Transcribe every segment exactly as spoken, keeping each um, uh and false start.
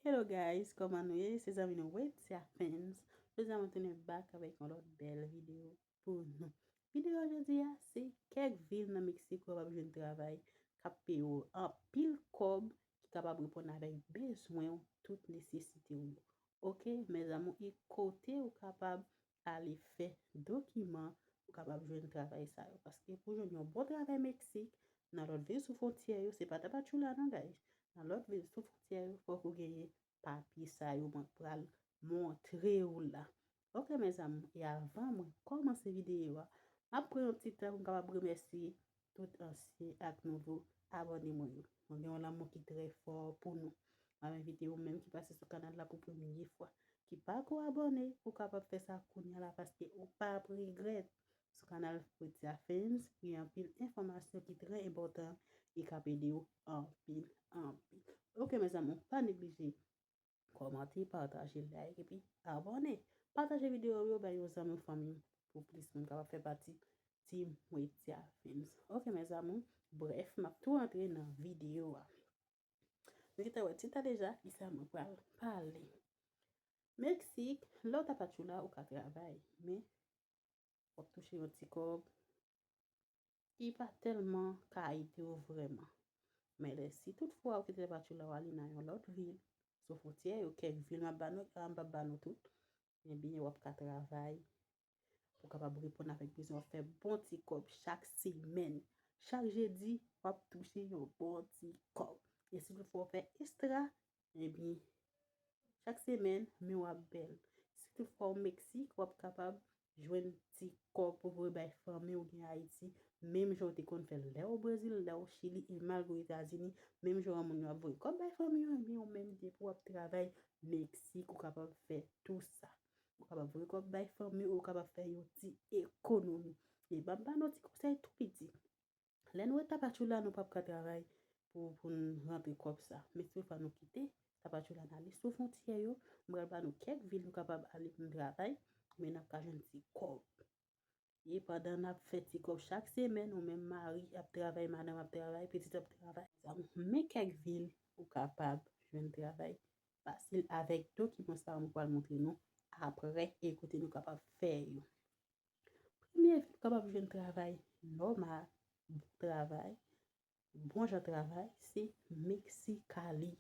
Hello guys, kòman nou ye? Se zanmi nou Wetia Fans. Jodi a mwen tounen back avèk yon lòt bèl videyo pou nou. Videyo jodi a se kèk vil nan Meksik ou kapab jwenn travay k ap peye w anpil kòb ki kapab reponn avèk bezwen w, tout nesesite w yo. Oke, mes amours, e kote ou kapab ale fè dokiman ou kapab jwenn travay sa yo. Paske pou jwenn yon bon travay Meksik, nan lòt vil sou fwontyè yo, se pa Tapachula non, guys. Nan lòt vil sou fwontyè yo, fòk ou genyen papye sa yo mwen pral montre w la. Oke, mes amours, e avan mwen kòmanse videyo a, m ap pran yon ti tan pou m kapab remèsye tout ansyen ak nouvo abòne mwen yo. Mwen gen yon lanmou ki trè fò pou nou. M ap envite ou menm ki pase sou kanal la pou premye fwa, ki pako abòne, ou kapab fè sa kounye a la paske ou p ap regrèt. Sou kanal Wetia Fans, gen anpil enfòmasyon ki trè enpòtan e k ap ede w anpil, anpil. Oke, mes amours, pa neglije kòmante, pataje, like, epi abòne. Pataje videyo yo bay yon zanmi, fanmi, pou plis moun kapab fè pati Team Wetia Fans. Oke, mes amours, brèf, m ap tou antre nan videyo a. Nou gentan wè tit la deja, kisa mwen pral pale. Meksik, lè w Tapachula, ou ka travay, men w ap touche yon ti kòb ki pa tèlman ka ede w vrèman. Men lè, si toutfwa ou kite Tapachula, w ale nan yon lòt vil sou fwontyè yo, kèk vil m ap ba nou, m p ap ba nou tout, ebyen, w ap ka travay pou kapab reponn avèk bezwen, w ap fè bon ti kòb chak semèn. Chak jedi, w ap touche yon bon ti kòb. E si toutfwa w fè estra, ebyen, chak semèn, men w ap bèl. Si toutfwa w Meksik, w ap kapab jwenn ti kòb pou voye bay fanmi w gen Ayiti, menm jan w te konn fè l lè w Brezil, lè w Chili, e malgre Etazini, menm jan moun yo ap voye kòb bay fanmi yo, ebyen, ou menm depi w ap travay Meksik, ou kapab fè tou sa. Ou kapab voye kòb bay fanmi w, ou kapab fè yon ti ekonomi. E m ap ba nou ti konsèy tou piti. Lè nou ret Tapachula, nou p ap ka travay pou, pou n rantre kòb sa. Men si toutfwa nou kite Tapachula, n ale sou fwontyè yo, m pral ba nou kèk vil nou kapab ale pou n travay, men n ap ka jwenn ti kòb. E pandan n ap fè ti kòb chak semèn, ou menm mari ap travay, madanm ap travay, pitit ap travay, men kèk vil ou kapab jwenn travay fasil avèk dokiman sa yo mwen pral montre nou apre e kote nou kapab fè yo. Premye vil ou kapab jwenn travay nòmal, bon travay, bon jan travay, se Mexicali.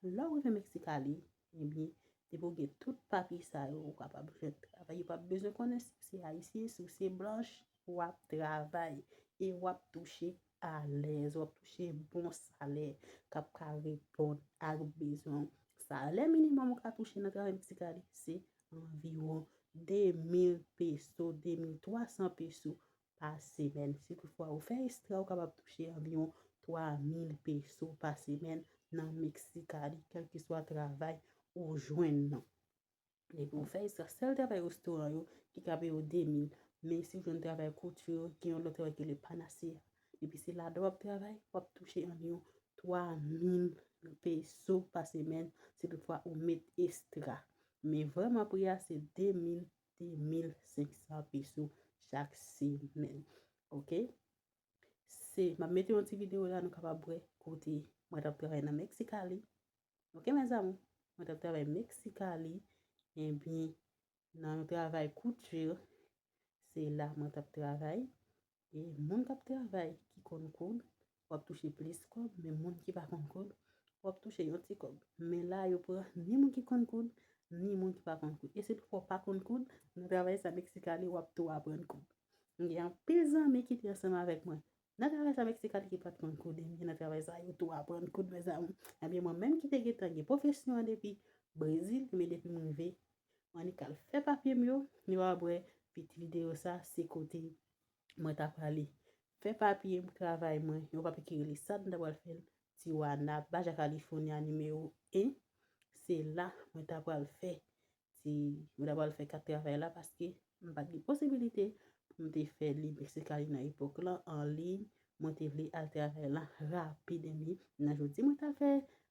Lè w rive Mexicali, ebyen, depi w gen tout papye sa yo, ou kapab jwenn travay. Yo p ap bezwen konnen si w se ayisyen, si w se blanch, w ap travay. E w ap touche alèz, w ap touche bon salè k ap ka reponn ak bezwen w. Salè minimòm ou ka touche nan travay Mexicali, se anviwon de mil peso, de mil twa san peso pa semèn. Si toutfwa ou fè estra, ou kapab touche anviwon twa mil peso pa semèn nan Mexicali, kèlkeswa travay ou jwenn nan. Depi ou fè estra, sèl travay restoran yo ki ka peye w de mil. Men si w jwenn travay kouti, gen yon lòt travay ki rele Panacea. Depi se ladan w ap travay, w ap touche anviwon twa mil peso pa semèn, si toutfwa ou met estra. Men vrèman pri a se de mil, de mil senk san peso chak semèn. Oke? Se, m ap mete yon ti videyo la, nou kapab wè kote mwen t ap travay nan Mexicali. Oke, mes amours? Mwen t ap travay Mexicali. Ebyen, nan yon travay kouti, se la mwen t ap travay. E moun k ap travay ki konn koud, w ap touche plis kòb, men moun ki pa konn koud, w ap touche yon ti kòb. Men la, yo pran ni moun ki konn koud, ni moun ki pa konn koud. E si toutfwa w pa konn koud, nan travay sa Mexicali, w ap tou aprann koud. M gen anpil zanmi ki te ansanm avèk mwen nan travay sa Mexicali ki pa t konn koud, ebyen nan travay sa yo tou aprann koud, mes amours. Ebyen mwen menm ki te gentan gen pwofesyon an depi Brezil, men depi m rive, m annik al fè papye m yo, nou ap wè piti videyo sa, se kote mwen ta prale fè papye m, travay mwen, yon papye ki rele sad, m ta pral fè l Tijuana, Baja California nimewo en. Se la mwen ta pral fè ti, mwen ta pral fè kat travay la paske m pa t gen posibilite pou m te fè li Mexicali nan epòk lan an liy. Mwen te vle al travay la rapid, ebyen, nan jodi mwen t al fè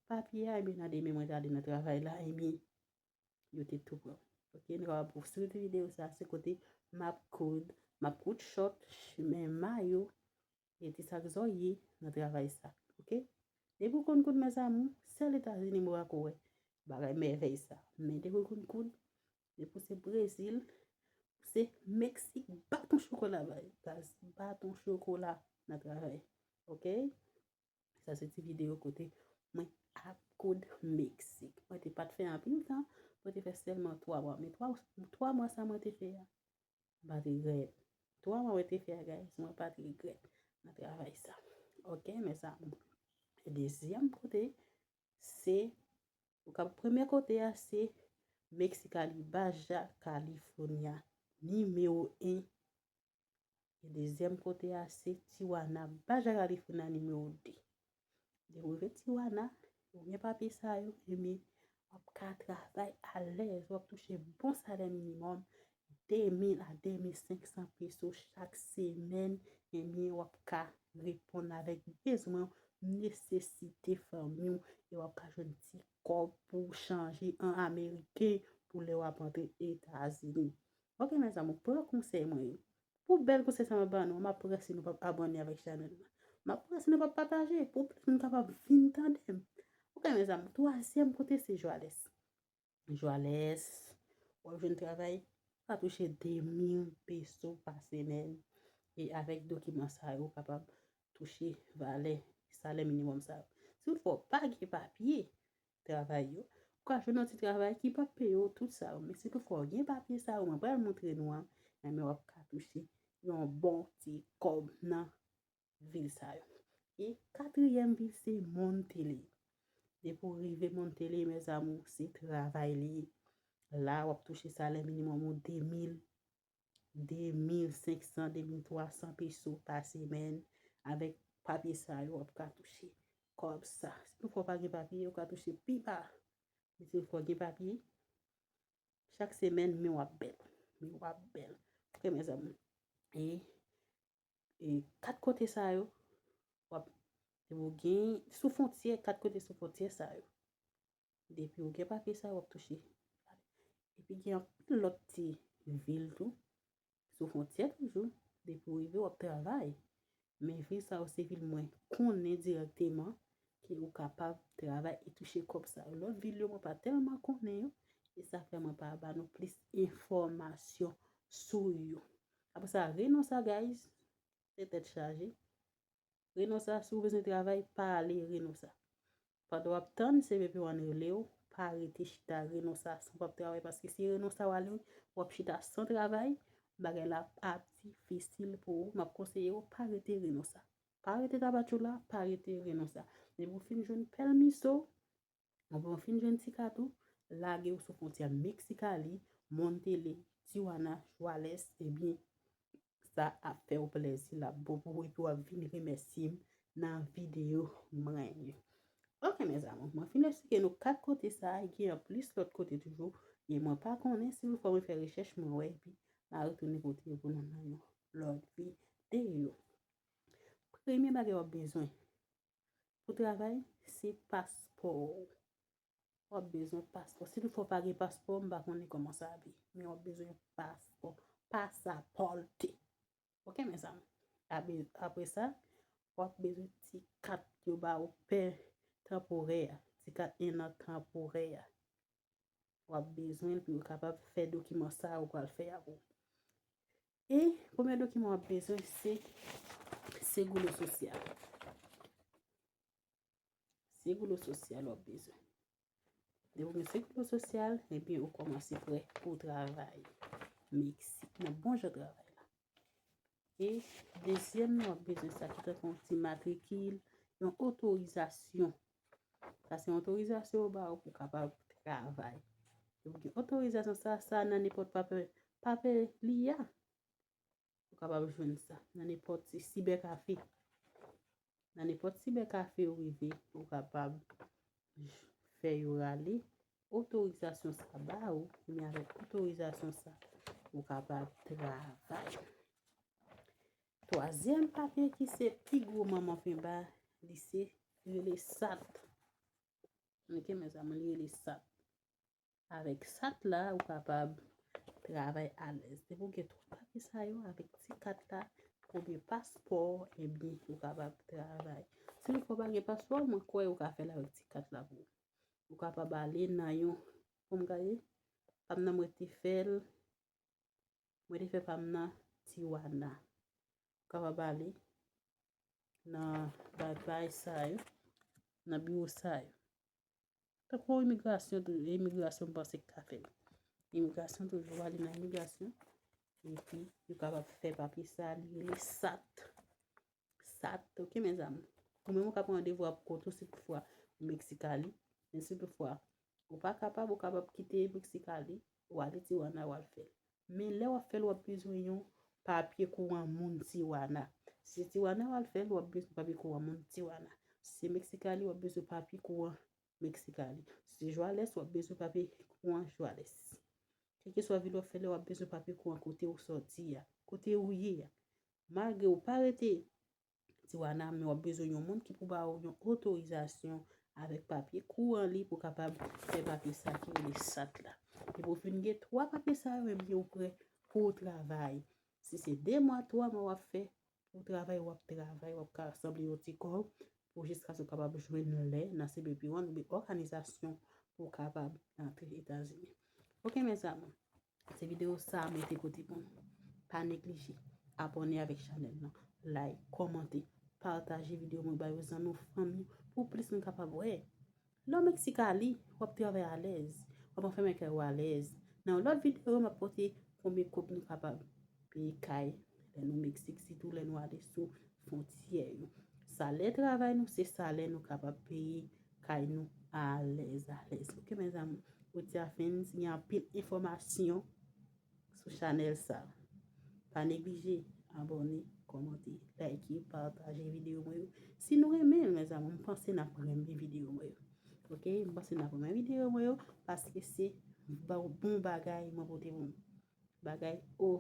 papye a, ebyen, nan demen mwen t ale nan travay la, ebyen, yo te tou pran. Oke, nou kapab pouse videyo sa, se kote m ap koud, m ap koud chòt, men mayo, e ti sak zòrye nan travay sa. Oke? Depi w konn koud, mes amours, sèl Etazini mwen pako wè. bagay mèvèy sa. Men depi w konn koud, depi w se Brezil, se Meksik, baton chokola bay. Gaz, baton chokola nan travay. Ok? Sa se ti videyo kote mwen ap koud Meksik. Mwen te pa t fè anpil tan, mwen te fè sèlman twa mwa. Men twa, twa mwa sa mwen te fè a, m pa t regrèt. Twa mwa mwen te fè a, guys, mwen pa t regrèt nan travay sa. Ok, mes amours. E dezyèm kote, se, ou ka, premye kote a, se Mexicali, Baja California, nimewo en. E dezyèm kote a, se Tijuana, Baja California, nimewo de. Depi w rive Tijuana, ou gen papye sa yo, ebyen, w ap ka travay alèz, w ap touche bon salè minimòm, de mil a de mil senk san peso chak semèn, ebyen, w ap ka reponn avèk bezwen w, nesesite fanmi w, e w ap ka jwenn ti kòb pou w chanje an ameriken pou lè w ap antre Etazini. Ok, mes amours, pran konsèy mwen yo. Pou bèl konsèy sa m ap ba nou, m ap prese nou p ap abòne avèk chanèl la. M ap prese nou p ap pataje pou plis moun kapab vin tande m. Ok, mes amours, twazyèm kote se Jwalès. Jwalès, w ap jwenn travay, w ka touche de mil peso pa semèn. E avèk dokiman sa yo, w kapab touche valè salè minimòm sa yo. Si toutfwa w pa gen papye travay yo, ou ka jwenn yon ti travay ki p ap peye w tout sa yo. Men si toutfwa w gen papye sa yo, mwen pral montre nou an, ebyen w ap ka touche yon bon ti kòb nan vil sa yo. E katriyèm vil se Monteley. Depi w rive Monteley, mes amours, se travay li ye. La, w ap touche salè minimòm ou de mil, de mil senk san, de mil twa san peso pa semèn. Avèk papye sa yo, w ap ka touche kòb sa. Si toutfwa w pa gen papye, ou ka touche pi ba. Men si toutfwa w gen papye, chak semèn, men w ap bèl. Men w ap bèl. Ok, mes amours. E, e kat kote sa yo, w ap, depi w gen sou fwontyè, kat kote sou fwontyè sa yo. Depi w gen papye sa yo, w ap touche. Epi gen anpil lòt ti vil tou, sou fwontyè toujou. Depi w rive, w ap travay. Men vil sa yo se vil mwen konnen dirèkteman ke ou kapab travay e touche kòb sa yo. Lòt vil yo, mwen pa tèlman konnen yo, e sa fè mwen pa ba nou plis enfòmasyon sou yo. Apre sa, Reynosa, guys, se tèt chaje. Reynosa, si w bezwen travay, pa ale Reynosa. Pandan w ap tann C B P One rele w, pa rete chita Reynosa san w p ap travay, paske si Reynosa w ale, w ap chita san travay, bagay la ap difisil pou ou. M ap konseye w, pa rete Reynosa. Pa rete Tapachula, pa rete Reynosa. Depi w fin jwenn pèmiso, ou bon, fin jwenn ti kat ou, lage w sou fwontyè Mexicali, Monteley, Tijuana, Jwalès, ebyen, sa ap fè w plèzi, l ap bon pou ou, epi w ap vin remèsye m nan videyo mwen yo. Ok, mes amours, mwen fin eksplike nou kat kote sa a, gen anplis lòt kote toujou, e mwen pa konnen, si toutfwa mwen fè rechèch, mwen wè, epi m a retounen pote yo pou nou nan yon lòt videyo. Premye bagay w ap bezwen pou travay, se paspò w. W ap bezwen paspò. Si toutfwa w pa gen paspò, m pa konnen kòman sa ap ye. Men w ap bezwen paspò. Pasapòte. Ok, mes amours. Apre, apre sa, w ap bezwen ti kat yo ba ou pè tanporè a. Ti kat en an tanporè a. W ap bezwen l pou yo kapab fè dokiman sa ou pral fè a pou ou. E premye dokiman w ap bezwen, se Seguro Social. Seguro Social w ap bezwen. Depi w gen Seguro Social, ebyen, ou kòmanse prè pou w travay Meksik, nan bon jan travay la. E dezyèm nan w ap bezwen sa ki tankou yon ti matrikil, yon otorizasyon. Sa se yon otorizasyon yo ba ou pou w kapab travay. Depi w gen otorizasyon sa, sa nan nenpòt papè, papè li a. Ou kapab jwenn sa nan nenpòt sibèkafe. Nan nenpòt sibèkafe ou rive, ou kapab fè yo rale otorizasyon sa ba ou, men avèk otorizasyon sa, ou kapab travay. Twazyèm papye ki se pi gwo manman fen ba, li se rele sat. Ok, mes amours, li rele sat. Avèk sat la, ou kapab travay alèz. Depi w gen tout papye sa yo, avèk ti kat la, oubyen paspò, ebyen, ou kapab travay. Si w pa gen paspò, mwen kwè ou ka fè l avèk ti kat la pou ou. ou kapab ale nan yon, pou m gade, pa m nan mwen te fè l, mwen te fè pa m nan Tijuana. Ou kapab ale nan bagay sa yo, nan biwo sa yo. Tankou imigrasyon, imigrasyon m panse k ka fè l. Imigrasyon toujou, ale nan imigrasyon. Epi, yo kapab fè papye sa, li rele sat. Sat, ok, mezanmi. Ou menm ou ka pran randevou ak kont ou si toutfwa ou Meksikali. Men si toutfwa ou pa kapab, ou kapab kite Meksikali, ou ale Tijuana, ou al fè l. Men lè w ap fè l, w ap bezwen yon papye kouran moun Tijuana. Si se Tijuana w al fè l, w ap bezwen papye kouran moun Tijuana. Si se Meksikali, w ap bezwen papye kouran Meksikali. Si se Juárez, w ap bezwen papye kouran Juárez. Kèlkeswa vil w ap fè l, w ap bezwen papye kouran kote ou sòti a, kote ou ye a. Malgre ou pa rete Tijuana, men w ap bezwen yon moun ki pou ba ou yon otorizasyon avèk papye kouran li pou kapab fè papye sa ki rele sat la. Epi w fin gen twa papye sa yo, ebyen ou prè pou w travay. Si se de mwa, twa mwa w ap fè pou w travay, w ap travay, w ap ka sanble yon ti kòb pou jiskaske w kapab jwenn lè nan C B P One oubyen òganizasyon pou w kapab rantre Etazini. Ok, mezanmi. Se videyo sa mwen te pote pou nou. Pa neglije abòne avèk chanèl lan, like, kòmante, pataje videyo mwen ba yon zanmi w, fanmi w, pou plis moun kapab wè. Lè w Meksikali, w ap travay alèz, w ap anfèmen kay ou alèz. Nan yon lòt videyo, m ap pote konbyen kòb nou kapab peye kay lè nou Meksik, sitou lè nou ale sou fwontyè yo. Salè travay nou, se salè nou kapab peye kay nou alèz, alèz. Ok, mezanmi, Otia Fans, gen anpil enfòmasyon sou chanèl sa. Pa neglije abòne, kòmante, like, pataje videyo mwen yo. Si nou renmen l, mezanmi, m panse n ap renmen videyo mwen yo. Ok, m panse n ap renmen videyo mwen yo, paske se ba-, bon bagay mwen pote pou nou. Bagay o.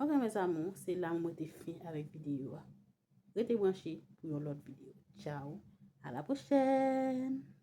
Ok, mezanmi, se la mwen te fen avèk videyo a. Rete branche pou yon lòt videyo. Tchao. À la prochaine.